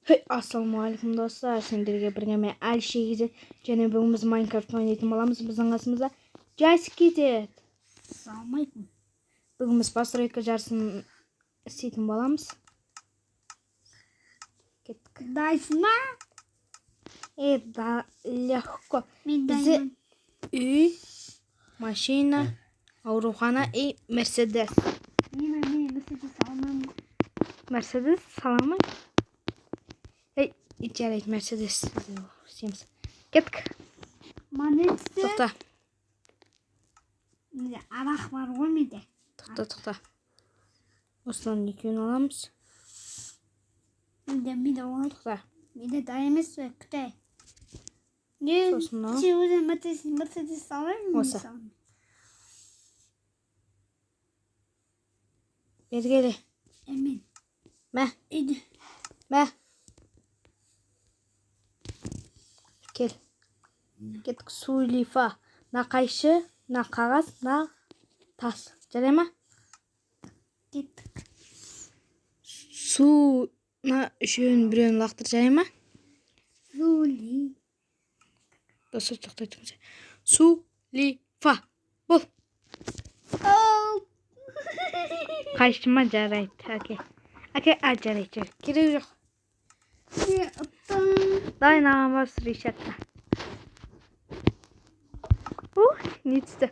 Hey, ассалаумағалейкум достар, сендерге бірге мен Әлішер KZ және бүгін біз Майнкрафт ойнайтын боламыз. Біздің қасымызда Жасик KZ. Ассалаумағалейкум. Бүгін біз постройка жарысын істейтін боламыз. Кеттік. Дайсың ба? Да, легко. Мен Бізде дайынмын. Үй, машина, аурухана и Мерседес. Мен Мерседес алмаймын. Мерседес саламай. Ей, жарайды, Мерседес істейміз. Кеттік. Монетті. Тоқта. Менде арақ бар ғой менде. Тоқта, тоқта. Осыдан екеуін аламыз. Менде олай. Тоқта. Менде дайын емес пе? Күтей. Не, Сосын мынау. сен өзің Мерседес салайын ба? Осы. Бері келе. Мен. Мә. Үйде. Мә. Кел. Кеттік. Сулифа. Мына қайшы, мына қағаз, мына тас. Жарай ма? Кеттік. Су, мына үшеуін біреуін лақтыр, жарай ма? Сули. Достар, тоқтай тұрыңыз. Сулифа. Бол. Ал. Қайшы ма? Жарайды. Әке. Әке, а, жарайды, жарайды. Керегі жоқ. Не ұттым. Давай мынаған бас, Ришатқа. Ух, не түсті?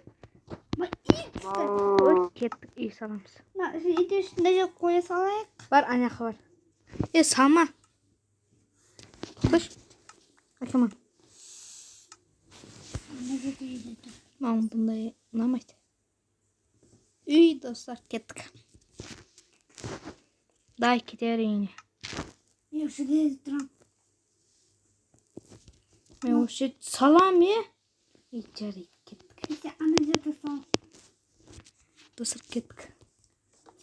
Ма, үй түсті. Ой, кеттік, үй саламыз. Мына үйді үстінде жеп қоя салайық. Бар, ана жаққа бар. Е, салма. Тоқташы. Әке, маған. Мына жерде үйде тұр. Маған бұндай ұнамайды. Үй, достар, кеттік. Давай, кете бер үйіңе. Мен осы жерде тұрамын. Мен осы жерде салам, е? Ей, жарайды, кеттік. Сен ана жерде сал. Достар, кеттік.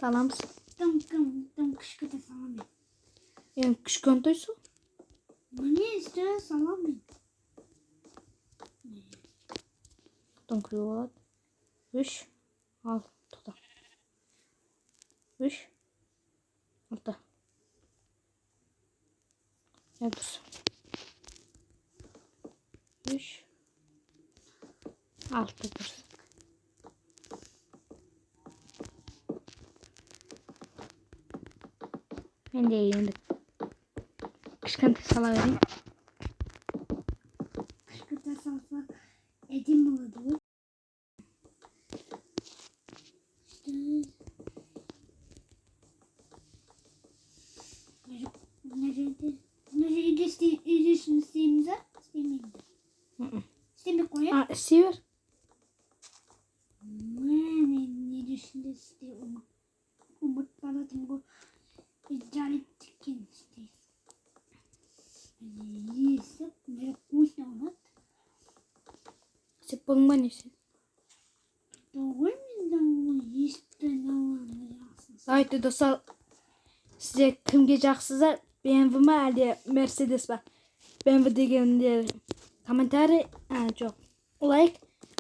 Саламыз. Тым, тым, тым кішкентай салам мен. Енді кішкентайсың. Міне үстіне салам мен. Тым кіруге болады. 3, 6, тоқта. 3, 6. Иә, дұрыс. 3, 6, дұрыс. Мен де енді кішкентай сала берейін. Кішкентай салса әдемі болады ғой. Мына жерде, мына жерде үйде ішін істейміз а? Істемейміз. Істемей қояйық. А, істей бер. Міне, үйде ішінде істей ұмытып баратырмын ғой. Жарайды екен істейсің. Есік, мына кухня болады. Істеп болдың ба не сен? Ғой, мен де ол есікті аламын. Давайте, достар, сіздер кімге жақсыздар? BMW ма әлде Mercedes па? BMW дегендер комментарий, а, жоқ, лайк,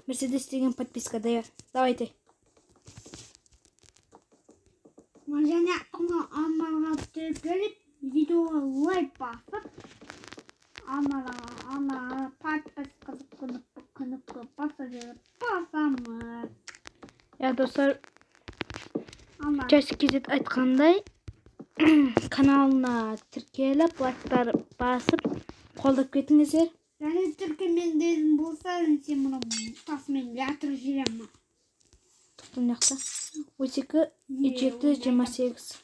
Mercedes деген подписка. Давайте. Және арнаға тіркеліп, видеоға лайк басып, арнаға подписка кнопка баса беріп басамыз. Я, достар, Жасик KZ айтқандай, каналына тіркеліп, лайктар басып, қолдап кетіңіздер. Және тіркелмендерің болса, сен мұны тасымен лақтырып жіберемін. Тоқта, мына жақта. 32, 7, 28.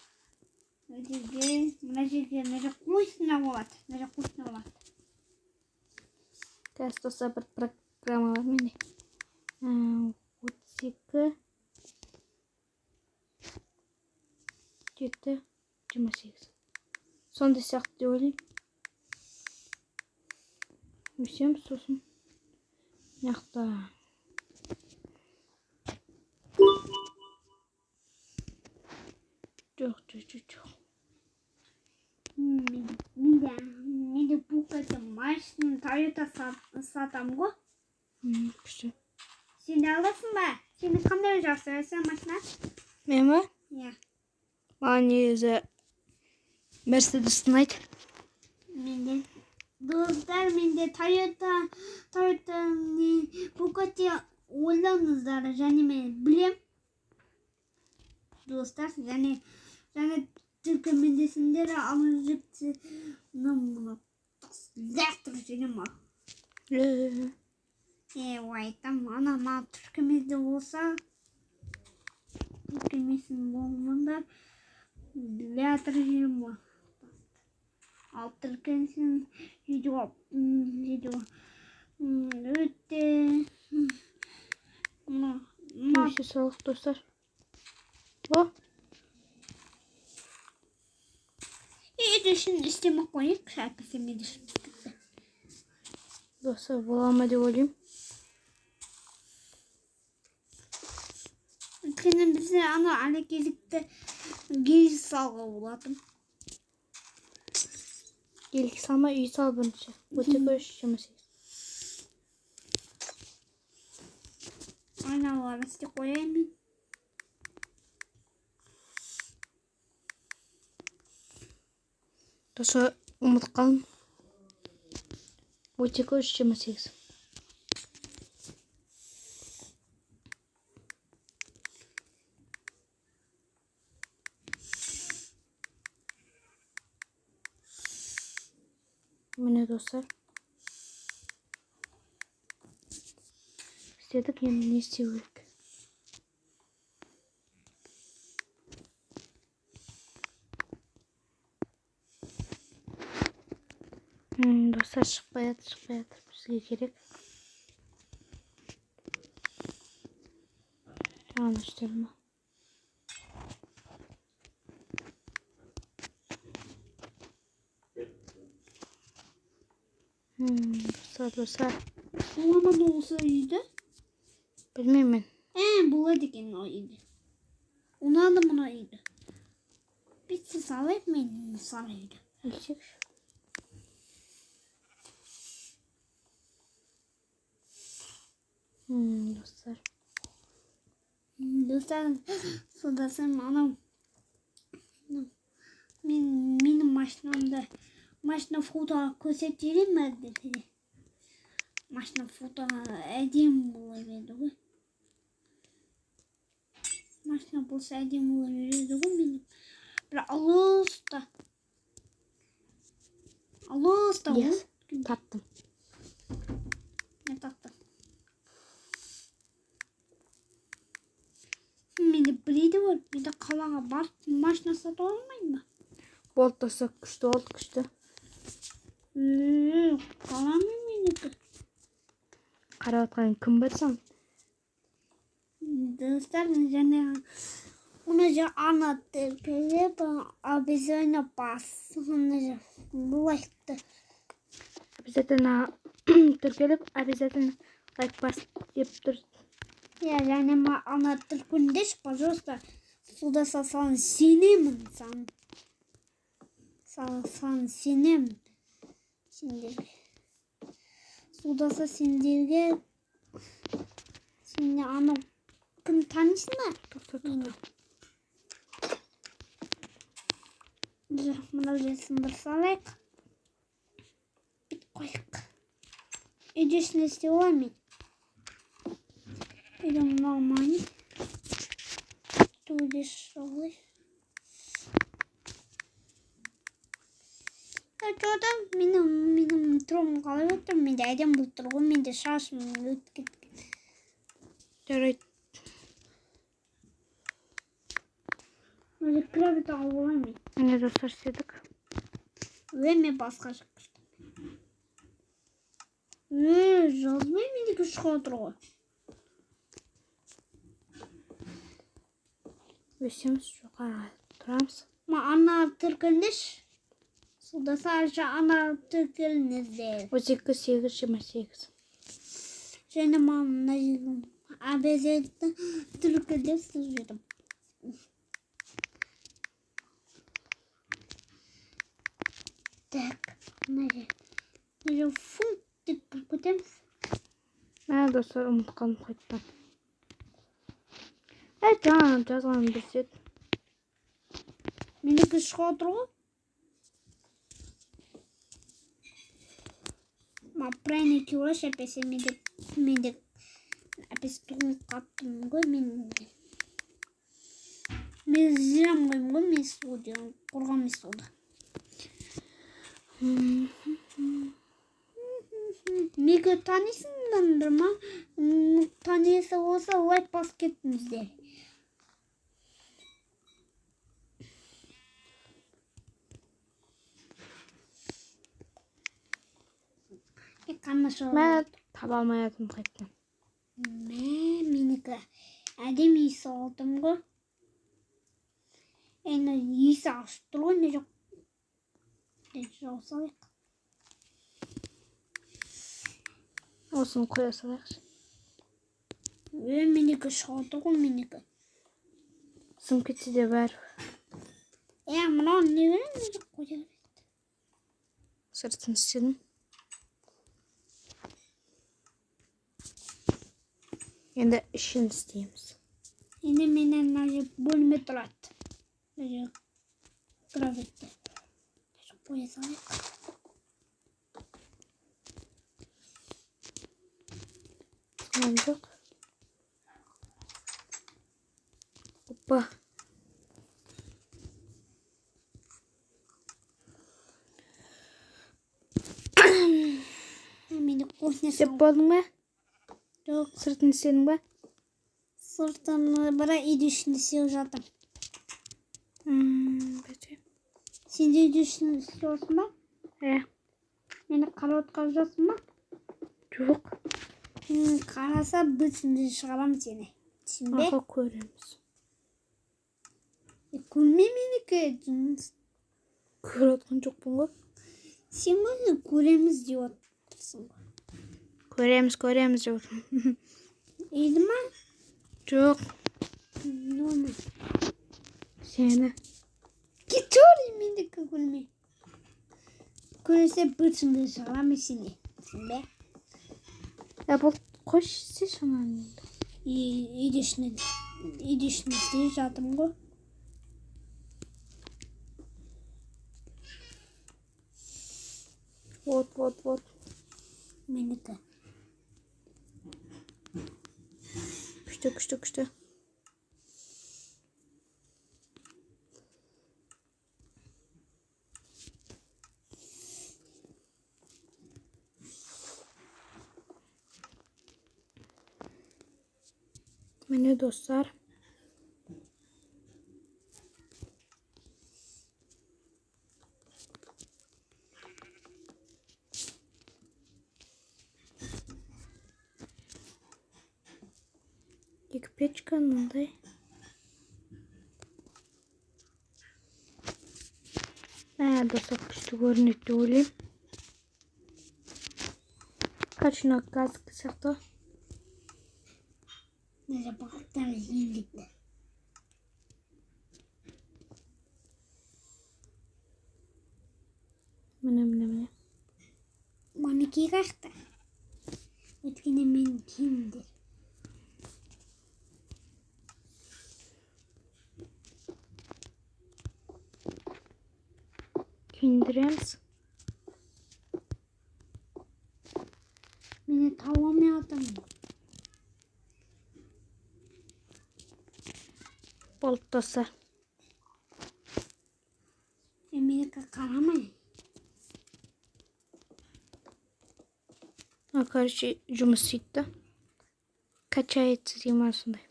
Мына жерде, мына жерде, мына жерде кухня болады. Мына жерде кухня болады. Қазір, достар, бір программа бар менде. 32, 7, 28. Сондай сияқты деп ойлаймын. Өсем, сосын мына жақта. Жоқ, жоқ, жоқ, жоқ. Менде бұл машина Toyota сатамын ғой. Күшті. Сен де аласың ба? Сен қандай жақсы көресің машина? Мен ба? Иә. Маған негізі Мерседес ұнайды. Достар, менде Toyota, Toyota не Bugatti ойлаңыздар, және мен білем. Достар, және тіркемендесіңдер, ана жіпті мына лақтырып жіберемін ма? Айтам, ана мына тіркемеде болса, тіркемесін болмаңдар, лақтырып жіберемін ма? Ал тіркенсін видео өте мына Салық, достар. О! Үйде үшін істемей қояйық, әйтпесе менде ішім кетті. Достар, бола ма деп ойлаймын. Өйткені бізде ана әлекелікті гелик салуға болатын. Гелик салма, үй сал бірінші. 32, 28. Айналарын істеп қояйын мен. Достар, ұмытып қалдым. 32, 28. Міне, достар. Істедік, енді не істеу керек? Достар, шықпай жатыр, бізге керек. Жаңа үстел ма? Достар. Бола ма осы үйді? Білмеймін мен. Болады екен ол үйді. Ұнады мына үйді. Бітсе салайық мен сары үйді. Өлсекші. Достар. Достар, содасын анау менің машинамды машина фотоға көрсетіп жіберейін бе десе. Машина фотоға әдемі бола берді ғой. Машина болса әдемі бола береді ғой менің. Бірақ алыста. Алыста ғой. Yes, таптым. Не таптым? Менде біледі ғой, менде қалаға барып машина сатып алмаймын ба? Болды, достар, күшті болды, күшті. Қаламын менікі. Қарап отқан кім бар саған? Достар, және оны же ана тіркеліп, обязательно бас. Оны же лайкты. Обязательно тіркеліп, обязательно лайк бас деп тұр. Я және ана тіркеліңдерші, пожалуйста. Суда салсаң сенемін саған. Салсаң сенемін сендерге. Судаса сендерге. Сенде анау кім танисың ба? Тоқта. Мына жерді сындыра салайық. Бүйтіп қояйық. Үйде ішінде істеп аламын мен. Үйде мынау мани. Туде шоғый. Чода, менің түрім қалай болып тұр? Менде әдемі болып тұр ғой, менде шашым өтіп кеткен. Жарайды. Өзі кіріп алып аламын мен. Міне, достар, істедік. Мен басқа жаққа шықтым. Жазбай мендікі шығып отыр ғой. Өсеміз, жоғары тұрамыз. Ана тіркеліңдерші. Судаса ана тіркеліңіздер. 32, 8, 28. Және маған мына жерге обязательно тіркел деп жібердім. Так, мына жер фунт деп кіріп кетеміз. Мә, достар, ұмытып қалдым қайтадан. Жаңа жазғаным дұрыс еді. Менікі шығып отыр ғой. Пряники алшы, әпесе менде әпесе тоңып қаптым ғой мен. Мен жем қоймын ғой мен суды, қорғамай суды. Меге танисыңдар ма? Танисы болса лайк басып кеттіңіздер. Мен таба алмай жатырмын қайтадан. Мә, менікі әдемі иіс алдым ғой. Енді иісі ашып тұр ғой, не жоқ. Жауып салайық. Осыны қоя салайықшы. Менікі шығып тұр ғой, менікі. Сынып кетсе де бәрі. Мынау не беремін, не жоқ қоя береді. Сыртын істедім. Енді ішін істейміз. Енді менен мына жер бөлме тұрады. Мына жер кроватьте. Қоя салайық. Мынау жоқ. Опа. Мені кухня Істеп болдың ба? Жоқ. Сыртын істедің ба? Сыртын бірақ үйдің ішінде істеп жатырмын. Бәте. Сен де үйдің ішінде істеп жатырсың ба? Иә. Мені қарап отқан жоқсың ба? Жоқ. Қараса бітінде шығарамын сені. Түсінбе? Ақыл көреміз. Көрме менікі. Көріп отқан жоқпын ғой. Сен өзің көреміз деп отырсың ғой. Көреміз, көреміз деп отырмын. Үйді ма? Жоқ. Нормально. Сені. Кетер менікі көрме. Көрсе бітінде шығарамын сені. Түсінбе? Бұл қойшы істеші ананы енді. Үйде ішінде істеп жатырмын ғой. Вот, вот, вот. Менікі. Күшті, күшті, күшті. Міне достар. Екі печка мынандай. Достар, күшті көрінеді деп ойлаймын. Короче, мына газ сияқты. Мына бақтар жеңдікті. Міне, міне, міне. Манекен қаяқта? Өйткені мен киімдер. Киіндіреміз. Мені таба алмай жатырмын. Болды, достар. Менікі қарамай. Короче, жұмыс істейді да. Качается дей ма сондай.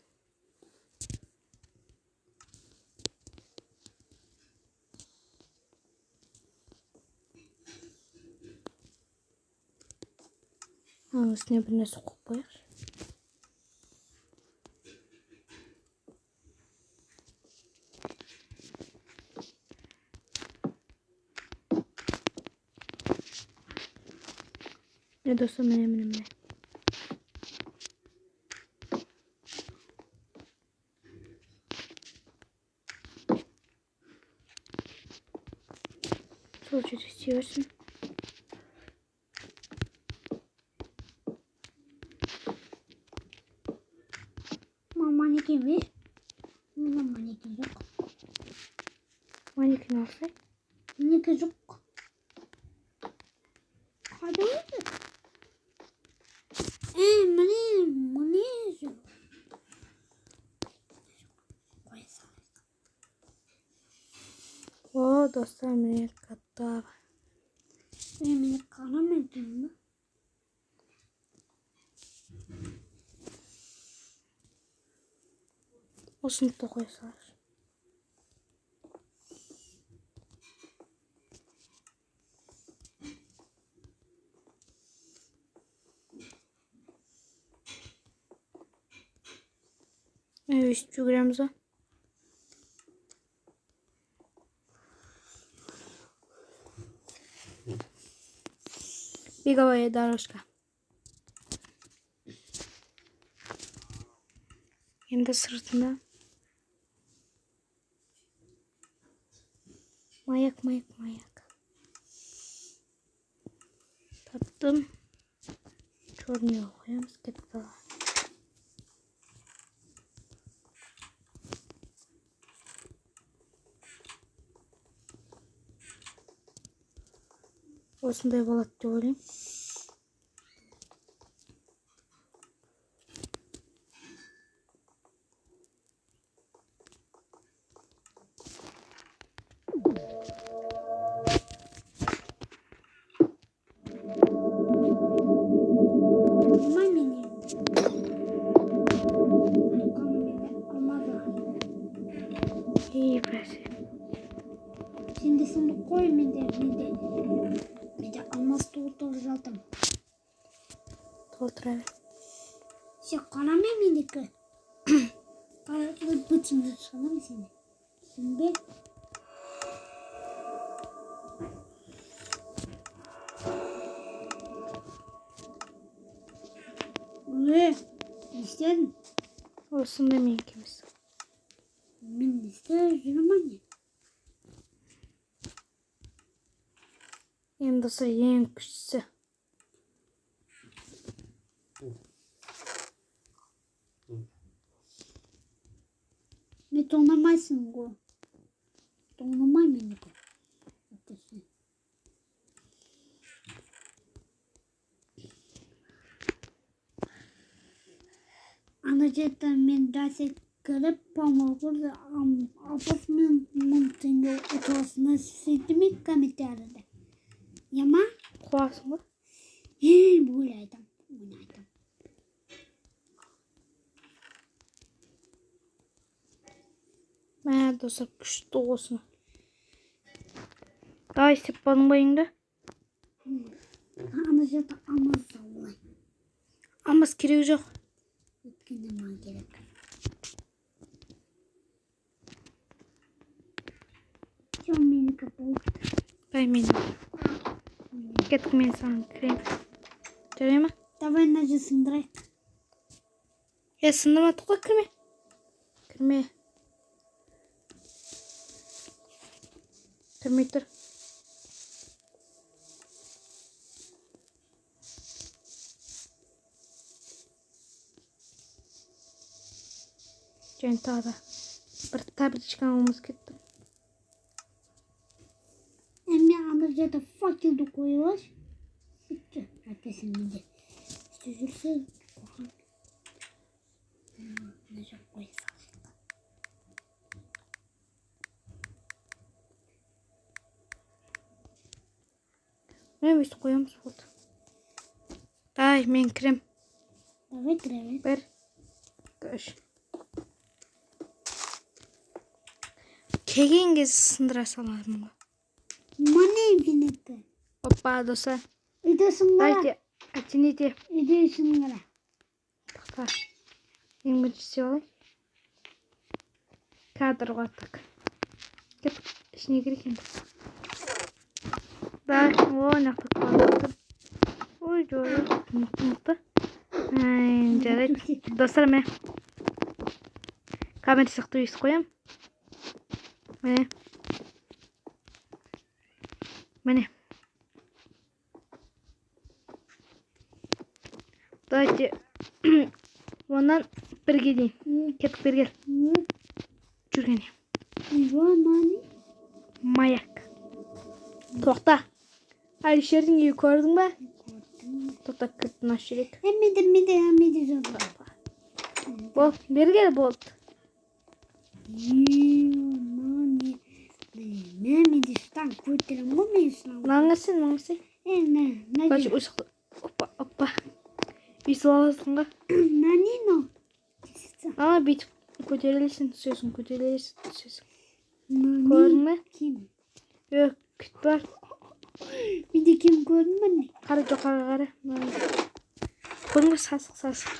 Үстіне бір нәрсе қойып қояйықшы. Міне достар, міне, міне, міне. Сол жерде істей берсін. Манекен бе? Менде манекен жоқ. Манекен алсай? Манекен жоқ. Қайда өзі? Достар, міне, готово. Мені қарамайтын ба? Осыны да қоя салайықшы. Міне, өйстіп жүгіреміз ғой. Беговая дорожка. Енді сыртында маяк, маяк, маяк. Таптым. Черный қоямыз, кетіп қалған. Осындай болады деп ойлаймын. Алма мені. Менде алмаз бар. Ей, бәсе. Сенде сундук қой, менде алмаз толтырып жатырмын. Толтыра бер. Сен қарама менікі. Қара, бытымды шығарамын сені. Түсінбе? Ө, не істедің? Осындай менікі емес. Мен не істеп жүрмін не? Енді, достар, ең күштісі. Мен тоңдамайсың ғой. Тоңдамай менікі. Әттесін. Ана жерде мен дәсе кіріп, помогу, 60 000 теңге ұтасына сөйтіп комментарийде. Яма? Қуасың ғой. Ей, бөле айтам, оны айтам. Мә, достар, күшті осыны. Давай, істеп болдың ба үйіңді? Ана жерде алмаз олай. Алмаз керегі жоқ. Өйткені маған керек. Все, менікі болды. Дай мен. Кеттік, мен саған кірейін. Жарай ма? Давай мына жерді сындырайық. Е, сындырмадық қой, кірме. Кірме. Кірмей тұр. Және тағы да бір табличканы алуымыз кетті. Мен ана жерде факелді қойып алшы. Сөйтші, әйтпесе менде істеп жүрсе қорқамын. Мына жерге қоя салайық. Міне, өйстіп қоямыз, болды. Давай, мен кірем. Давай, кіре бер. Бір, екі, үш. Келген кезде сындыра саламын ғой. Міне менікі. Опа, достар. Үйде сындыра. Давайте, оцените. Үйде сындыра. Тоқта. Ең бірінші істеп алайын. Кадр ғой, так. Кеттік, ішіне кірейік енді. Да, о, мына жақта квадрат тұр. Ой, жоқ, мықты, мықты. Ай, жарайды. Достар, міне. Камера сияқты өйстіп қоямын. Міне. Міне. Давайте оннан бірге дейін. Кеттік, бері кел. Жүргене. Мани. Маяк. Тоқта. Әлішердің үйі көрдің бе? Тоқта, кілтін ашып жіберейік. Менде, менде, менде жоқ. Бол, бері кел, болды. Мани. Мә, менде шланг көтеремін ғой мен, шланг. Мынаны сен, мынаны сен. Е, мә, мә. Короче, осы жақта, опа, опа, бүйтіп аласың ғой. Мына не мынау? Ана бүйтіп көтерілесің, түсесің, көтерілесің, түсесің. Мынау не? Көрдің бе? Кем. Е, күт бар. Менде кем, көрдің бе, не? Қара, жоғары қара. Мынаны көрдің бе? Сасық, сасық.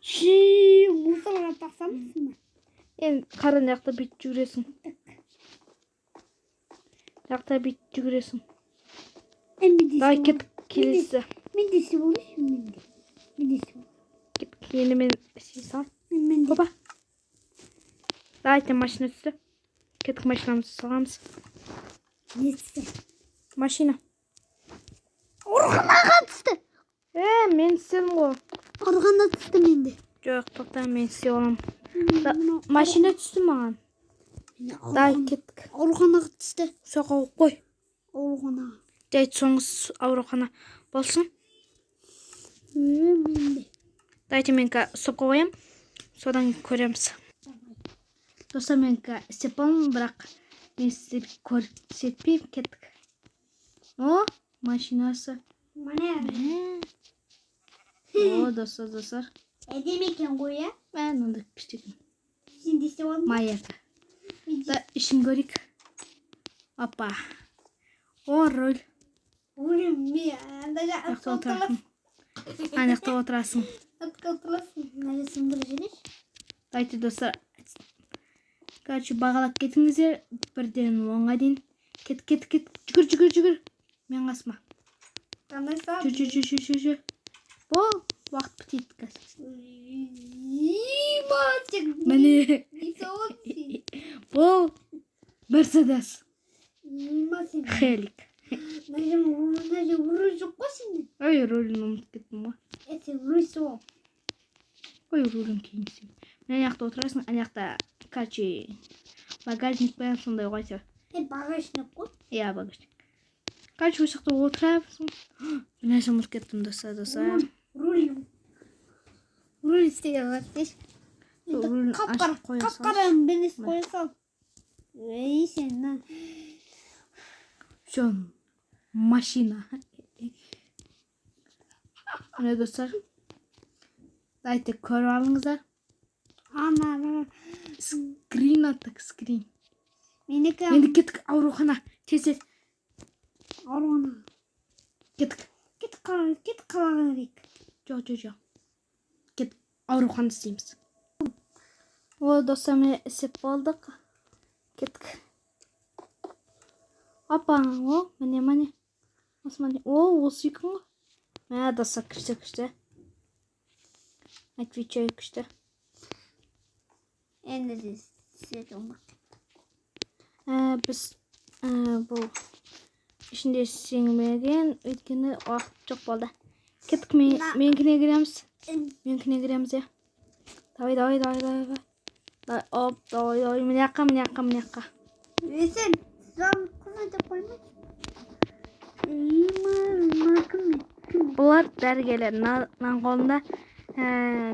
Ши, мусорға тақсамсың ба? Енді қара, мына жақта бүйтіп жүгіресің, мына жақта бүйтіп жүгіресің. Е, менде Давай, істеп кеттік, келесі. Менде істеп алайыншы, менде. Менде істеп. Кеттік, енді мен істей саламын. Менде. Опа, давайте, машина түсті, кеттік, машинамызды саламыз. Не түсті? Машина. Ауруханаға түсті. Е, мен істедім ғой. Аурухана түсті менде. Жоқ, тоқта, мен істей аламын. Мынау. Машина түсті маған. Міне. Давай, кеттік. Ауруханаға түсті. Соға қой. Ауруханаға. Жай, соңғы аурухана болсын. Е, менде. Давайте, мен стопқа қоямын, содан кейін көреміз. Достар, мен істеп болдым, бірақ мен сіздерге көрсетпеймін. Кеттік. О, машинасы. Міне. О, достар, достар. Әдемі екен ғой, иә? Мә, мынандай күшті екен. Сен де істеп алдың ба? Маяка да, ішін көрейік. Опа, о, руль. Ой, мен анда. Мына жақта отырасың, ана жақта отырасың. Атқа отырасың. Мына сындырып жіберші. Давайте, достар, короче, бағалап кетіңіздер 1-ден 10-ға дейін. Кет, кет, кет, жүгір, жүгір, жүгір, мен қасыма. Қандай сағат? Жүр, жүр, жүр, жүр, жүр, жүр, бол, уақыт бітеді қазір. Мальчик. Міне. Не сен? Бұл Мерседес. Ема сен. Хелик. Мына жерде руль жоқ қой сенде. Ой, рулін ұмытып кеттім ғой. Е, сен руль сол. Ой, рулін кейін істеймін. Мына жақта отырасың, ана жақта, короче, багажник па, сондай ғой әйтеуір. Е, багажник қой. Иә, багажник. Короче, осы жақта отырасың. Бір нәрсе ұмытып кеттім, достар, достар. Руль. Руль істеген ғой. Рулін Қап-қара, ашып қоя салшы. қап-қара бірнәрсе қоя сал. Ей, сен мына. Все, машина. Міне, достар, давайте, көріп алыңыздар. Ана, ана. Скрин аттық, скрин. Менікі. Енді кеттік аурухана, тез, тез. Аурухана. Кеттік. Кет қала, кет қалаға кірейік. Жоқ, жоқ, жоқ, кеттік, аурухана істейміз. О, достар, міне, істеп болдық, кеттік. Опа, о, міне, міне, осы, міне, о, осы екен ғой. Мә, достар, күшті, күшті, отвечаю, күшті. Енді де істеп болмақ. Біз бұл ішінде істеңбеген, өйткені уақыт жоқ болды. Кеттік, мен, менікіне кіреміз, менікіне кіреміз, иә. Давай, давай, давай, давай, давай, оп, давай, давай, мына жаққа, мына жаққа, мына жаққа. Е, сен саған қызыл деп қоймайшы. Ема, мына кім мен? Кім? Бұлар дәрігерлер. Мынаның қолында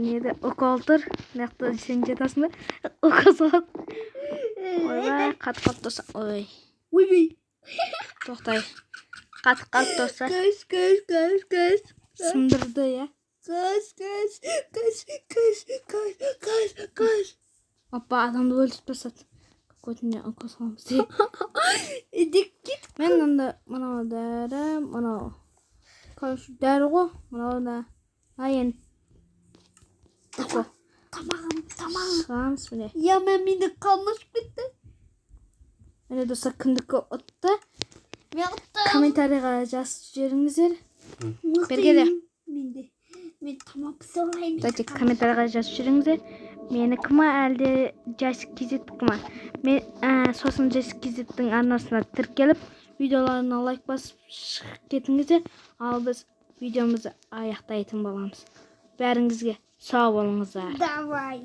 неде, укол тұр. Мына жақта сен жатасың да, укол салады. Ойбай, қатып қалды, достар, ой. Ойбай. Тоқтай, қатып қалды, достар. Қаш, қаш, қаш, қаш. Сындырды, иә. Қаш, қаш, қаш, қаш, қаш, қаш, қаш. Опа, адамды өлтіріп тастады. Көтіне укол саламыз. Иди, кет. Мен мында, мынау дәрі, мынау, короче, дәрі ғой мынау да. А, енді укол. Тамағым, тамағым. Шығамыз, міне. Я, мен менде қарным ашып кетті. Міне, достар, кімдікі ұтты? Мен ұттым. Комментарийға жазып жіберіңіздер. Мықты. Бергеле. Менде. Мен тамақ пісіре алайын. Давайте, комментарийға жазып жіберіңіздер, менікі ма, әлде Жасик Кизеттікі ма. Мен сосын Жасик Кизеттің арнасына тіркеліп, видеоларына лайк басып шығып кетіңіздер. Ал біз видеомызды аяқтайтын боламыз. Бәріңізге сау болыңыздар. Давай.